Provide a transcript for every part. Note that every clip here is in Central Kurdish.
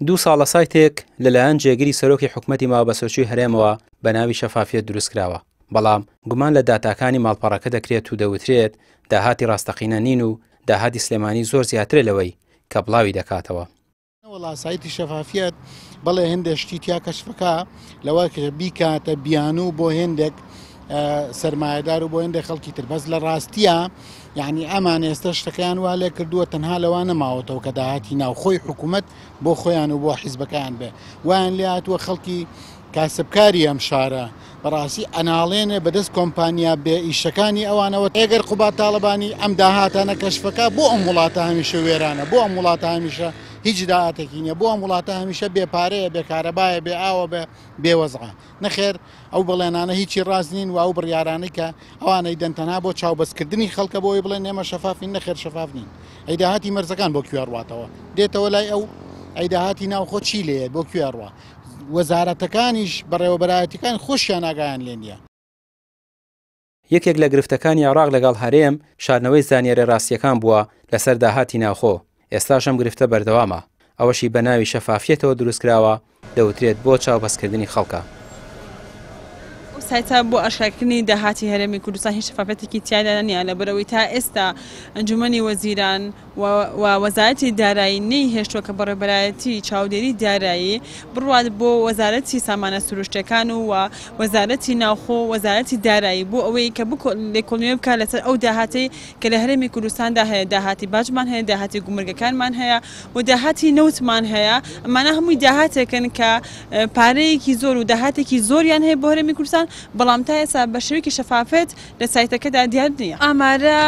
دوو ساڵە سایتێک لەلایەن جێگری سەرۆکی حکومەتی ماوەبەسەرچووی هەرێمەوە بە ناوی شەفافیەت دروستکراوە، بەڵام گومان لە داتاکانی ماڵپەڕەکە دەکرێت و دەوترێت داهاتی ڕاستەقینە نین و داهاتی سلێمانی زۆر زیاترە لەوەی کە بڵاوی دەکاتەوە. وەڵا سایتی شەفافیەت بەڵێ هێندێک شتی تیا کەشفەکە لەوە بیکاتە بیانوو بۆ هێندێک سرمایهدار و بۆ هێندێک خەڵکی تر، بەس لە ڕاستیە یعنی ئەمان ئێستا شتەکەیان وا لێ کردووە تەنها لەوە نەماوەتەوە کە داهاتی ناوخۆی حکوومەت بۆ خۆیان و بۆ حیزبەکەیان بێ، وایان لێ هاتووە خەڵکی کاسبکاری ئەم شارە بەڕاستی ئەناڵێنێ بەدەست کۆمپانیا بێ ئیشەکانی ئەوانەوە. ئەگەر قوباد تاڵەبانی ئەم داهاتانە کەشفەکە بۆ ئەم وڵاتە هەمیشە وێرانە، بۆ ئەم وڵاتە هەمیشە هیچ داهاتێکی نییە، بۆ ئەم وڵاتە هەمیشە بێ پارەیە، بێ کارەبایە، بێ ئاوە، بێ وەزعە. نەخێر ئەو بەڵێنانە هیچی ڕاست نین و ئەو بڕیارانەی کە ئەوانەی دەن تەنها بۆ چاوبەستکردنی خەڵکە بۆ ئەوەی بڵێن ئێمە شەفافین، نەخێر شەفاف نین. ئەی داهاتی مەرزەکان بۆ کوێ ڕواتەوە؟ دێتەوە لای ئەو؟ ئەی داهاتی ناوخۆ چی لێیە بۆ کوێ ڕوا؟ وەزارەتەکانیش بەڕێوەبەرایەتیەکان خۆشیان ئاگایان لێ نییە. یەکێک لە گرفتەکانی عێراق لەگەڵ هەرێم شاردنەوەی زانیاریە ڕاستیەکان بووە لەسەر داهاتی ناوخۆ، ئێستاش ئەم گرفتە بەردەوامە، ئەوەشی بە ناوی شەفافیەتەوە دروستکراوە دەوترێت بۆ چاوبەستکردنی خەڵکە. ئەو سایتە بۆ ئاشکراکردنی داهاتی هەرێمی کوردستان هیچ شەفافیەتێکی تیادا نییە، لەبەرئەوەی تا ئێستا ئەنجومەنی وەزیران و وەزارەتی دارایی نەیهێشتووە کە بەڕێوەبەرایەتی چاودێری دارایی بڕوات بۆ وەزارەتی سامانە سروشتیەکان و وەزارەتی ناوخۆ و وەزارەتی دارایی بۆ ئەوەی کە لێکۆڵینەوە بکات لەسەر ئەو داهاتەی کە لە هەرێمی کوردستاندا هەیە، داهاتی باجمان هەیە، داهاتی گومرگەکانمان هەیە و داهاتی نەوتمان هەیە، ئەمانە هەمووی داهاتێکن کە پارەیەکی زۆر و داهاتێکی زۆریان هەیە بۆ هەرێمی کوردستان، بەڵام تا ئێستا بە شێوەیەکی شەفافێت لە سایتەکەدا دیار نییە. ئامارە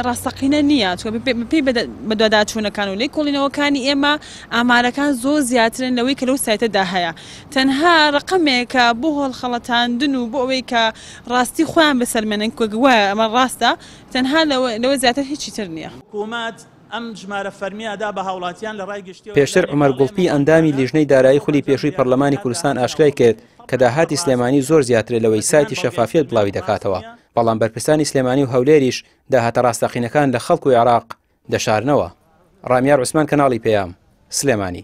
ڕاستەقینە نییە، چونکە بەپێی بەدواداچوونەکان و لێکۆڵینەوەکانی ئێمە ئامارەکان زۆر زیاترن لەوەی کە لەو سایتەدا هەیە، تەنها ڕەقەمێکە بۆ هەڵخەڵەتاندن و بۆ ئەوەی کە ڕاستی خۆیان بسەلمێنن کە گوایە ئەمە ڕاستە، تەنها لەوە زیاتر هیچی تر نییە. حکومەت ئەم ژمارە فەرمییە ئەدا بە هاوڵاتیان لە ڕای گشتیەوە پێشتر لەلایەن عومەر ئەڵێ گوڵپی ئەندامی مامۆستایانە لیژنەی دارایی خولی سەرجەم پێشووی پەرلەمانی دەیان کوردستان داهات ئاشکرای کرد ناوخۆ کە داهاتی ڕاست سلێمانی زۆر زیاترە لەوەی بەدیان سایتی بەڵگەی شەفافیەت فەرمی بڵاوی ڕاست دەکاتەوە، نییە. بەڵام بەرپرسانی سلێمانی و هەولێریش داهاتە ڕاستەقینەکان لە خەڵک و عێراق دەشارنەوە. ڕامیار عوسمان کەناڵی پەیام، سلێمانی.